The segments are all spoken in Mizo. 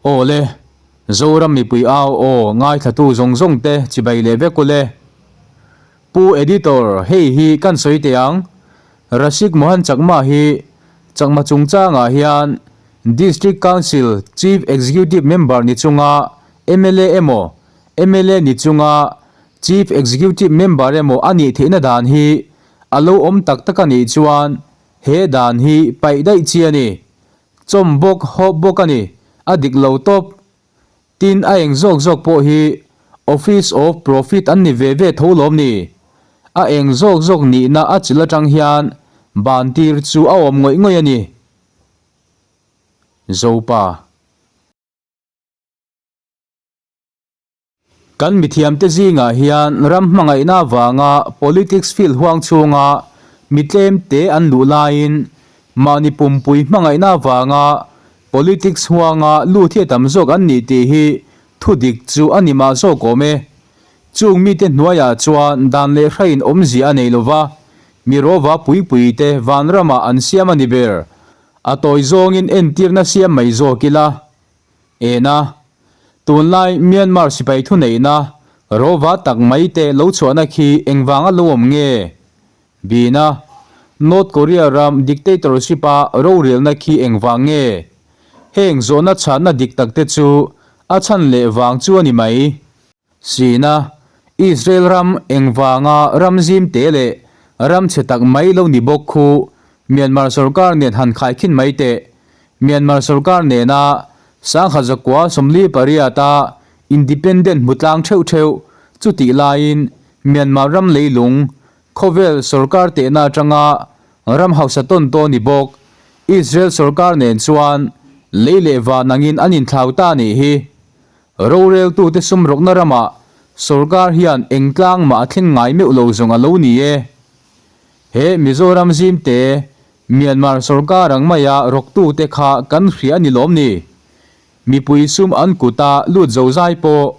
Aw le, Zoram mipui au aw ngaithlatu zawng zawng te chibai leh vek ule. Pu Editor, hei hi kan sawi teh ang, Rasik Mohan Chakma hi Chakma chungchangah hian District Council Chief Executive Member ni chunga mla emaw, mla ni chunga Chief Executive Member emaw a nih theihna dan hi a lo awm tak tak a nih chuan he dan hi paih daih chi a ni. Chawm bawk, hawp bawk a ni. A dik lo tawp. Tin, a eng zawk zawk pawh hi Office of Profit an ni ve ve tho lawm ni? A eng zawk zawk nihna a chil atang hian ban tir chu a awm ngawih ngawih a ni. Zopa. Kan mithiamte zingah hian ram hmangaihna avanga politics field huang chhunga mi tlemte an luh laiin mahni pumpui hmangaihna avanga politics huanga lut hi a tam zawk an nih tih hi thu dik chu a ni mah zawk awm e. Chung mite hnuaiah chuan dan leh hraiin awmzia a nei lova, mi rawva puipuite vanramah an siam a ni ber. A tawi zawngin entirna siam mai zawk ila. Ena, tunlai Myanmar sipai thuneihna rova tak mai te lo chhuahna khi engvanga lo awm nge? Bina, North Korea ram dictatorship-a rorelna khi engvang nge? Heng zawhna chhanna dik tak te chu a chhan leh vang chu a ni mai. Sina, Israel ram engvanga ram zim te leh ram chhe tak mai lo ni bawk khu Myanmar sorkar nen han khaikhin mai teh. Myanmar sorkar nena sangha zakua 48-a independent hmu tlang theuh theuh chutih laiin Myanmar ram leilung khawvel sorkar tehna atanga ram hausa tawn tawn ni bawk Israel sorkar nen chuan lei leh van angin an inthlau ta nih hi. Roreltute sum rawkna ramah sorkar hian eng tlang mah a thleng ngai meuh lo zawng a lo ni e. He Mizoram zimte Myanmar sorkar ang maia rawktute kha kan hria a ni lawm ni? Mipui sum an kuta lut zo zai pawh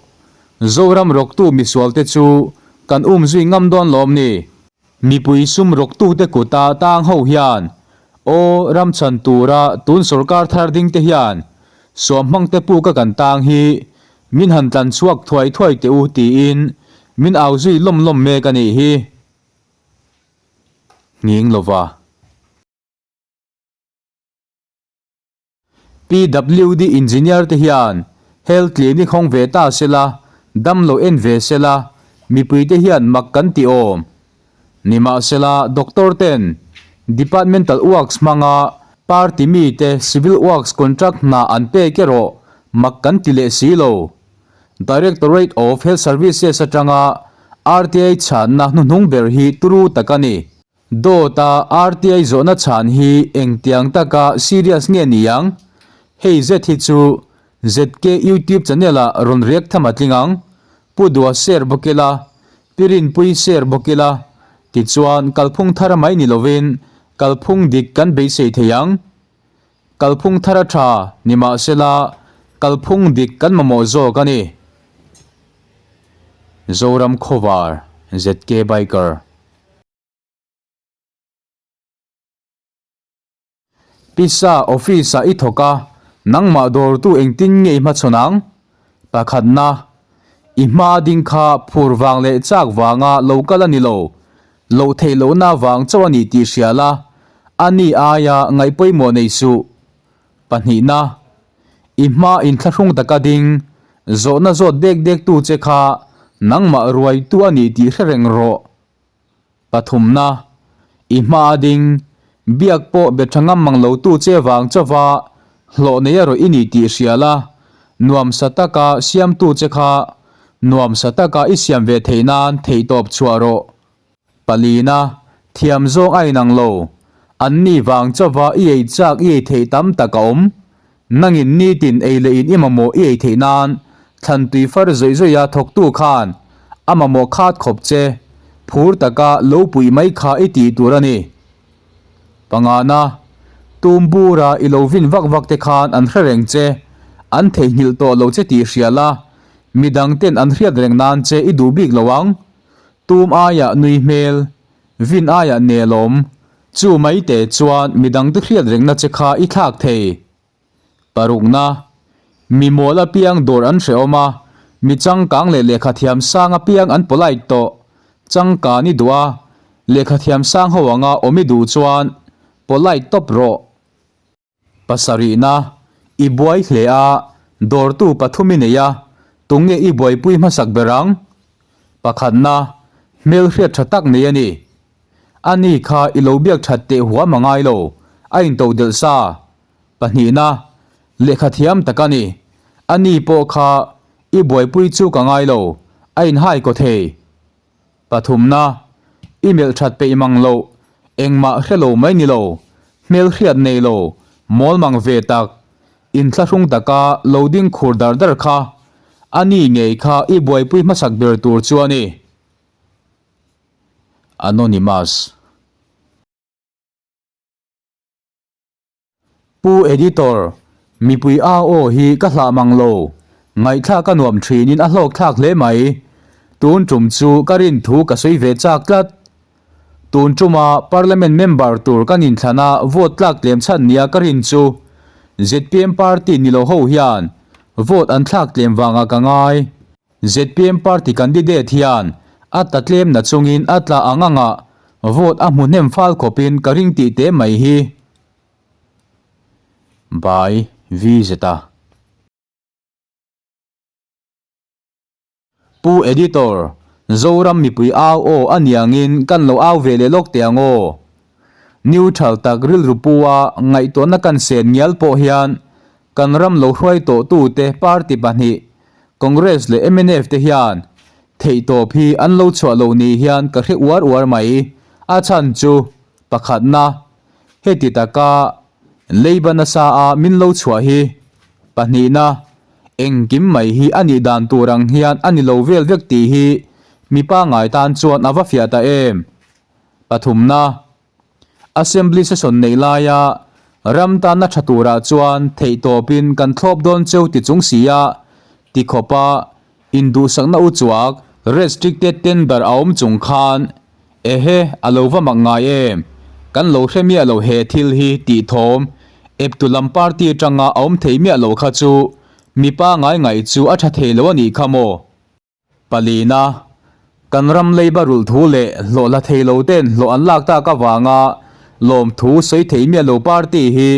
Zoram rawktu misualte chu kan umzui ngam dawn lawm ni? Mipui sum rawktute kuta tang ho hian aw ram chhan tura tun sorkar thar ding te hian suam hmang te puka kan tang hi min han tlan chhuak thuai thuai teh u tiin min au zui lawm lawm mek a nih hi. Nghing lova. PWD Engineer te hian Health Clinic hawng ve ta sela, dam lo en ve sela, mipui te hian mak kan ti awm. Nimahsela, Doctor ten Departmental Works hmanga Party mite Civil Works contract hna an pek erawh mak kan ti leh si lo. Directorate of Health Services atanga RTI chhanna hnuhnung ber hi turu tak a ni. Dawta RTI zawhna chhan hi engtiang taka serious nge ni ang? Hei zet hi chu ZK YouTube channel ah rawn react tham a tling ang. Pu Dua share bawk ila, Pi Rinpui share bawk ila, tichuan kalphung thar mai ni lovin kalphung dik kan beisei thei ang. Kalphung thar a tha nimahsela kalphung dik kan mamawh zawk a ni. Zoram Khawvar, ZK Biker. Pisa office-ah i thawk a, nangmah dawrtu engtin nge i hmachhawn ang? Pakhatna, i hma ding kha phur vang leh chak vanga lo kal a ni lo, loh theih lohna vang chauh a ni tih hria la, a ni aia ngaih pawimawh nei suh. Pahnihna, i hma inthlahrung taka ding, zawhna zawt dek dektu che kha nangmah ruaitu a ni tih hre reng rawh. Pathumna, i hma a ding, biak pawh be tha ngam mang lo tu che vang chauva hlawh nei a rawih i ni tih hria la, nuamsa taka siamtu che kha nuamsa taka i siam ve theih nan theihtawp chhuah rawh. Palina, thiam zawng a inang lo, an ni vang chauva i ei chak i ei theih tam tak a awm. Nangin nitin ei leh in i mamawh i ei theih nan thlan tui far zawih zawih a thawktu khan a mamawh khat khawp che, phur taka lo puih mai kha i tih tur a ni. Pangana, tum bura i lo vin vak vak te khan an hre reng che, an theihnghilh tawh lo che tih hria la, midang ten an hriat reng nan che i duh bik lo ang. Tum aiah nui hmel, vin aiah nelawm, Chu mai te chuan midangte hriat rengna che kha i thlak thei. Parukna. Mi mawl apiang dawr an hrehawm a, mi changkang leh lehkhathiam sang apiang an polite tawh. Changkan i duh a, lehkhathiam sang ho anga awm i duh chuan polite tawp rawh. Pasarihna, I buai hle a, dawrtu pathum i nei a, tunge i buaipui hmasak ber ang? Pakhatna, Hmelhriat tha tak nei a ni. Ani kha i lo biak that teh huam a ngai lo, a intodelh sa. Pahnihna, Lehkha thiam tak a ni. Ani pawh kha i buaipui chu ka ngai lo, a inhai kaw thei. Pathumna, I melh that peih mang loh, engmah hre lo mai ni lo, hmelhriat nei lo, mawl mang ve tak, inthlahrung taka lo ding khur dar dar kha, a ni ngei kha i buaipui hmasak ber tur chu a ni. Anonymous. Pu Editor, mipui au aw hi ka hlah mang lo. Ngaihthlak a nuam thinin a hlawk thlak hle mai. Tun tum chu ka rin thu ka sawi ve chak tlat. Tun tuma Parliament member tur kan inthlana vote tlak tlem chhan nia ka rin chu zpm party ni lo ho hian vote an thlak tlem vangah ka ngai. Zpm party candidate hian a tla tlem na chungin a tla ang anga vote a hmu hnem fal khawpin ka ring tih te mai hi. By VZ-a. Pu Editor, Zoram mipui au aw a niangin kan lo au ve leh lawk teh ang aw. Neutral tak rilru pu a ngaihtuahna kan sen ngial pawh hian kan ram lo hruai tawhtute party pahnih Congress leh mnf te hian theihtawp hi an lo chhuah lo ni hian ka hre uar uar mai. A chhan chu pakhatna heti taka leiba nasa a min lo chhuah hi pahnihna engkim mai hi a nih dan tur ang hian a ni lo vel vek tih hi mi pangngai tan chuan a va fiah ta em. Pathumna, Assembly session neih laia ram tanna tha turah chuan theihtawpin kan thlawp dawn cheu ti chung si a, tikhawpa induhsakna uchuak restricted tender a awm chung khan ehe a lo va mak ngai em, kan lo hre miah lo he thil hi tih thawm eptu lam party atanga a awm thei miah lo kha chu mipa ngai ngaih chu a tha thei lo a nih kha maw? Palina, Kan ram leiba rulh thu leh hlawh la thei lo ten hlawh an lak tak avanga lawmthu sawi thei miah lo party hi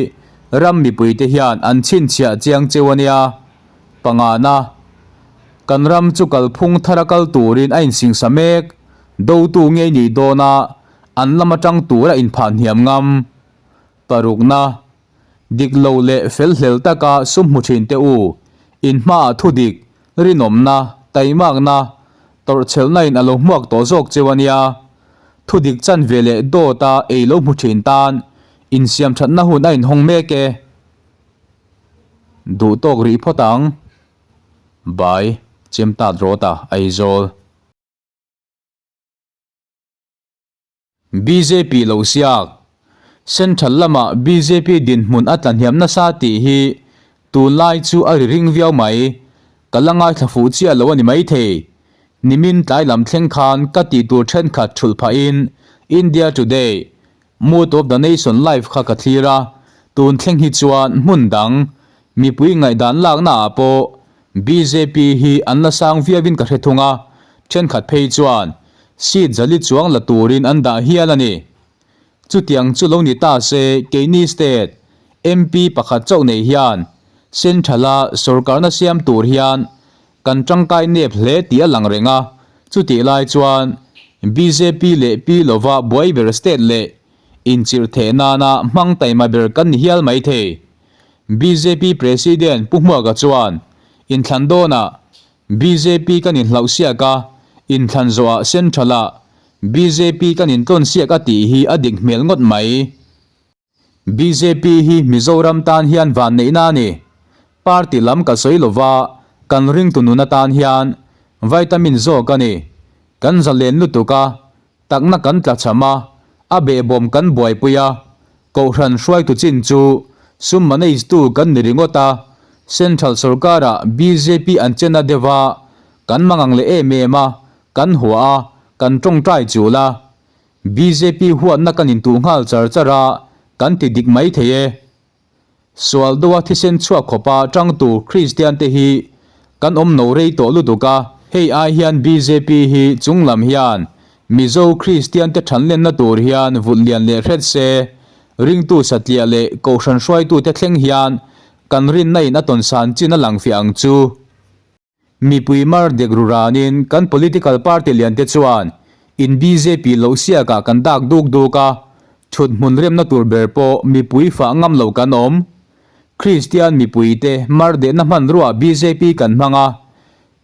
ram mipuite hian an chhinchhiah chiang cheu a nia. Pangana, Kan ram chu kalphung thara kal turin a insingsa mek, dotu ngei nih dawna an lam atang tura inphah hniam ngam. Parukna, Dik lo leh fel hlel taka sum hmu thin teh u, in hmaah thu dik, rinawmna, taimakna, tawrhchhelhna in a lo hmuak tawh zawk cheu a nia. Thu dik chan ve leh dawta ei lo hmu thin tan insiam thatna hun a inhawng mek e. Duh tawk rih phawt ang. Bai, Chemtat Rawta, Aizawl. Bjp lo siak. Central lama bjp dinhmun a tlahniam nasa tih hi tunlai chu a ri ring viau mai. Ka la ngaithla fuh chiah lo a ni maithei. Nimin tlai lam thleng khan ka tih tur thenkhat thulh phahin India Today, Mood of the Nation Live kha ka thlir a, tun thleng hi chuan hmun dang mipui ngaihdan lakna ah pawh Bjp hi an la sang viauin ka hre thung a, thenkhat phei chuan seat zali chuang la turin an dah hial a ni. Chutiang chu lo ni ta se keini state MP pakhat chauh nei hian Central-a sorkarna siam tur hian kan tangkai nep hle tih a lang reng a, chutih lai chuan bjp leh Pi lova buai ber state leh inchirh theh nana hmang taima ber kan ni hial maithei. Bjp President Pu Hmuaka chuan inthlan dawnah Bjp kan inhlauh siak a, inthlan zawhah Central-ah bjp kan intlawn siak a tih hi a dik hmel ngawt mai. Bjp hi Mizoram tan hian vanneihna a ni. Party lam ka sawi lova, kan ringtu nun atan hian vitamin zawk a ni. Kan zalen lutuk a, Takna kan tlachham a, a behbawm kan buaipui a, Kohhran hruaitu chin chu sum manage tu kan ni ringawt a, Central sorkarah bjp an chena deuh a, kan mangang leh em em a, kan hua a, kan tawngtai chul a. Bjp huatna kan intuh nghal char char a, kan ti dik mai thei e. Sual doa thisen chhuak khawpa tang tur Kristian te hi kan awm no rei tawh lutuk a. Hei ai hian bjp hi chung lam hian Mizo Kristian te thanlenna tur hian vulh lian leh hret se, ringtu satliah leh kohhran hruaitute thleng hian kan rinna in a tawn san chin a lang fiah ang chu. Mipui mar dek ru ranin kan political party lian te chuan in bjp loh siakah kan dak duk duk a, thut hmun remna tur ber pawh mipui fah ngam lo kan awm. Kristian mipui te mar dehna hmanruah bjp kan hmang a,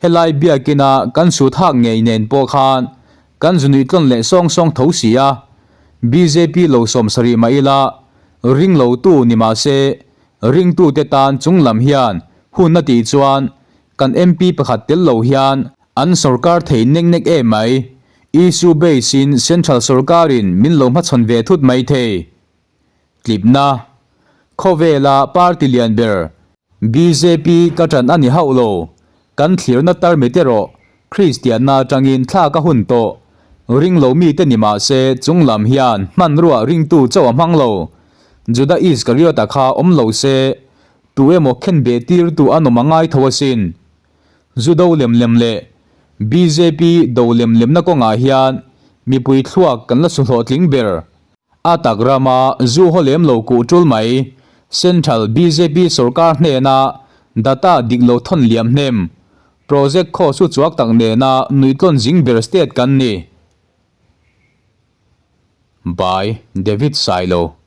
helai biakina kan sut hak ngei nen pawh khan kan zunuih tlawn leh sawng sawng tho si a, bjp lo 70 mah ila ring lo tu ni mah se ringtute tan chung lam hian hun a tih chuan kan MP pakhat tel lo hian an sorkar thei nek nek em mai. Issue base in central sorkarin min lo hmachhawn ve thut mai thei. Tlipna. Khawvela party lian ber bjp ka ṭan a ni hauh lo. Kan thlirna tarmit erawh Kristianna atangin thlak a hun tawh. Ring lo mite ni mah se chung lam hian hmanrua ringtu chauh a hmang lo. Juda Iskariota kha awm lo se Tu emaw khen beh tir tu an awm a ngai tho asin. Zu do lem lem leh bjp do lem lemna kawngah hian mipui thluak kan la su hlawhtling ber. A tak rama zu haw lem lo kuh tul mai. Central bjp sorkar hnena data dik lo thawn liam hnem. Project khaw su chuak tak nena nuitlawn zing ber state kan ni. By David Sailo.